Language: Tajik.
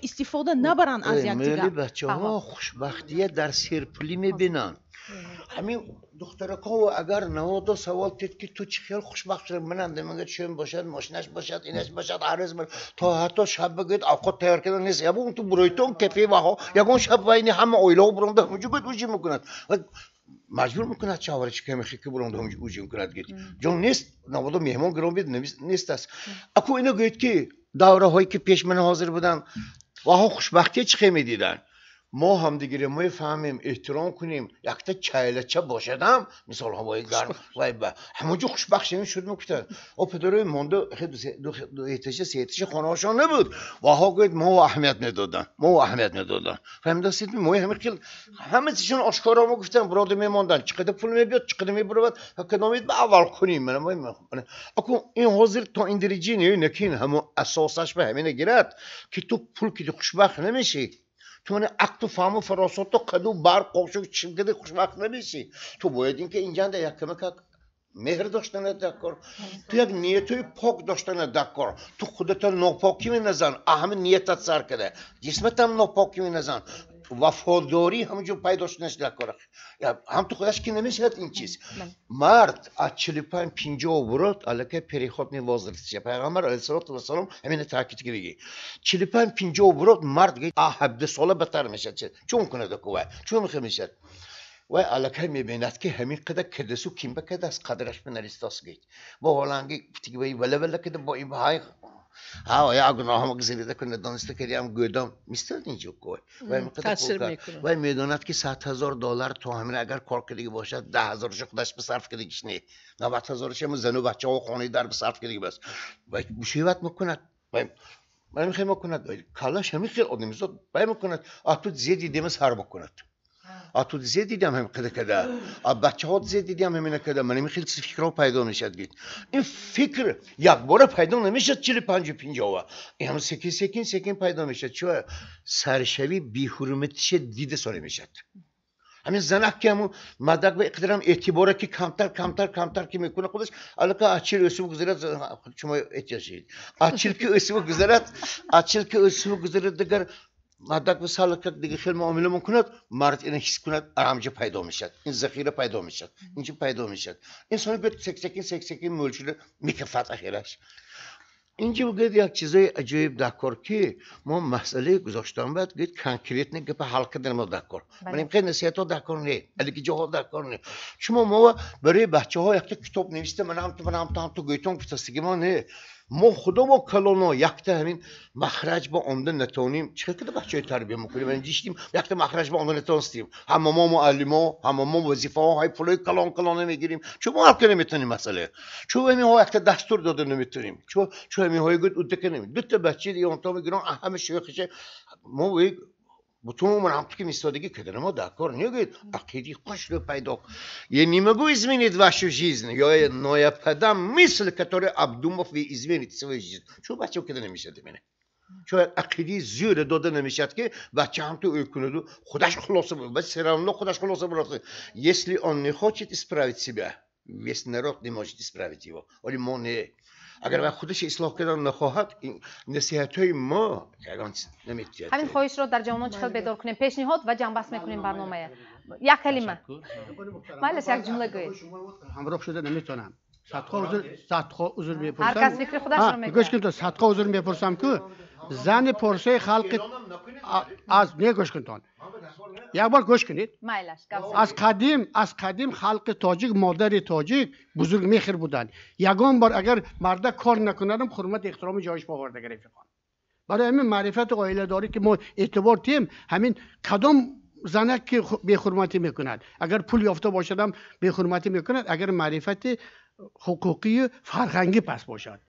Истифода набаранд аз якдигар. Мели бачаҳо хушбахтия дар серпулӣ мебинанд. Ҳамин духтаракҳо агар наводу савол тед, ки ту чӣ хел хушбахт шуда, манам мегӯяд, чун бошад, мошинаш бошад, инаш бошад, ҳар рӯз то ҳатто шаб бигӯяд, авқот тайёр кардан нест. Ягон ту буройтон кафе ваҳо, ягон шаб вайни ҳама оилаҳо буронда ҳамуҷо гӯяд, ужин мекунад, маҷбур мекунад шавҳараш ки буронда ҳамуҷо ужин кунад. Гӯяд, ҷон нест, наводу меҳмон гирон бид нест аст. Аку ино гӯяд, ки давраҳое ки пеш ман ҳозир буданд, ваҳо хушбахтия чӣ хел медиданд? Мо ҳамдигаре мефаҳмем, эҳтиром кунем, якта чайлача бошадам, мисол, ҳавои гарм вай ба ҳамонҷо хушбахт шавем шуд мегуфтанд. О падарои монда дуэташа сеэташа хонаҳошон набуд. Ваҳо гӯяд, мо аҳамият медоданд, мо аҳамият медоданд. Фаҳмидастед? Мо ҳама хел ҳама чизшон ошкоро мегуфтанд, биродар мемонданд, чӣ қадар пул мебиёд, чӣ қадар мебуравад, кадомид ба аввал кунем. Аку ин ҳозир то ин дараҷа не, накин ҳамо асосаш ба ҳамина гирад, ки ту пул ки хушбахт намешӣ. Ту мана ақлу фаҳму фаросату қаду барқ қошуқ чим кади хушбахт намешӣ. Ту бояд ин ки инҷанда як камакак меҳр доштана даркор, ту як ниятои пок доштана даркор. Ту худата нопокӣ меназан, ҳама ниятат сар када ҷисматам нопокӣ меназан, вафодорӣ ҳамаҷо пайдо шуданаш даркор. Ҳам ту худаш ки намешавад ин чиз. Мард аз 45-50 бурод, аллакай переходный возраст. Пайғамбар алайҳиссалоту вассалом ҳамина таъкид кардагӣ: 45-50 бурод, мард а 17 сола батар мешавад. Чун кунад кувай, чун мехел мешавад? Вай аллакай мебинад, ки ҳамин қадар кардасу ким ба кадааст, қадраш бинаристос гӯед. Бо ҳоланги вай вала вала када бо ин ҳай ҳа я гуноҳам гузарида кунад, дониста кардиам гӯдам мистад инҷо кой. Таъсир мекунад. Вай медонад, ки 100 000 доллар то ҳамин агар кор кардагӣ бошад, 10 ҳазорашо худаш ба сарф кардагиш не, 90 ҳазораш ҳама зану бачаҳо, хонаи дар ба сарф кардагӣ бас. Вай мушиват мекунад, вай мехел мекунад, каллаш ҳамин хел одамизод вай мекунад. А ту зе дидема сар мекунад, а ту зе дидам ҳам қида када, а бачаҳо зе дидам ҳамина када, ман ҳамин хел фикрҳо пайдо мешавад. Гид ин фикр якбора пайдо намешавад 45-у 50-ва, ин ҳам секин секин секин пайдо мешавад. Чо саршавӣ беҳурматиша дида соре мешавад. Ҳамин занак ки ҳамун мардак ба иқдарам эътибора ки камтар камтар камтар ки мекунад, худаш аллака аз 40 өсиб гузарад, шумо эҳтиёҷ шавед, аз 40 ки өсиб гузарад, аз 40 ки өсиб гузарад, дигар мардак ба салака дига хел муомила мекунад. Мард ина ҳис кунад, арамҷа пайдо мешавад, ин захира пайдо мешавад, инҷа пайдо мешавад. Инсон гӯяд, секин секин секин мӯл шуда мекафад ахираш. Инҷа гӯяд, як чизои аҷоиб даркор, ки мо масъалаи гузоштан бояд гӯяд, конкретно гапа ҳал кардан мо даркор. Ман хел насиҳатҳо даркор не, алики ҷоҳо даркор не. Шумо мо барои бачаҳо якта китоб нависта, манам ту, манам ту, ту гӯйтон гуфтастиги мо не. Мо худо калоно якта ҳамин махраҷ ба омда натонем, чӣ хел кида бачаҳои тарбия мекунем? Ҷиштим якта махраҷ ба омда натонистем. Ҳама мо муаллимо, ҳама мо вазифаҳо, ҳай пулои калон калона мегирем. Чӯ мо ҳал карда наметонем масъала? Чӯ ҳаминҳо якта дастур дода наметонем? Чӯ ҳаминҳои гуд удда канем? Дута бачаи онто мегирон, ҳама шӯхиша мо бутун умр ҳам ки мистодагӣ кардана мо даркор негӯед. Ақиди хушро пайдо. Я не могу изменить вашу жизнь, но я подам мысль, которая, обдумав, вы измените свою жизнь. Чӯ бача када намешад мене? Чӯ ақиди зӯра дода намешад, ки бача ҳам ту ӯ кунаду худаш хулоса, всё равно худаш хулоса бурад? Если он не хочет исправить себя, весь народ не может исправить его. Оли мо не, агар вай худаш ислоҳ кардан нахоҳад, насиҳатҳои мо ягон чиз наметиҳад. Ҳамин хоҳишро дар ҷавонон чӣ хел бедор кунем? Пешниҳод ва ҷамъбаст мекунем барномая. Як калима, майлаш, як ҷумла гӯед. Ҳамроҳ шуда наметавонам, садҳо узр, садҳо узр мепурсам. Ҳар кас фикри худашро мегӯяд. Гӯш кунед, садҳо узр мепурсам, ку зани порсои халқи аз не, гӯш кунтон, як бор гӯш кунед. Майлаш. Аз қадим халқи тоҷик, модари тоҷик бузургмеҳр буданд. Ягон бор агар марда кор накунадам, ҳурмат эҳтироми ҷоиш боварда рафиқон. Барои ҳамин маърифати оиладорӣ, ки мо эътибор тиҳем, ҳамин кадом занак ки беҳурматӣ мекунад, агар пул ёфта бошадам, беҳурматӣ мекунад, агар маърифати ҳуқуқию фарҳангӣ паст бошад.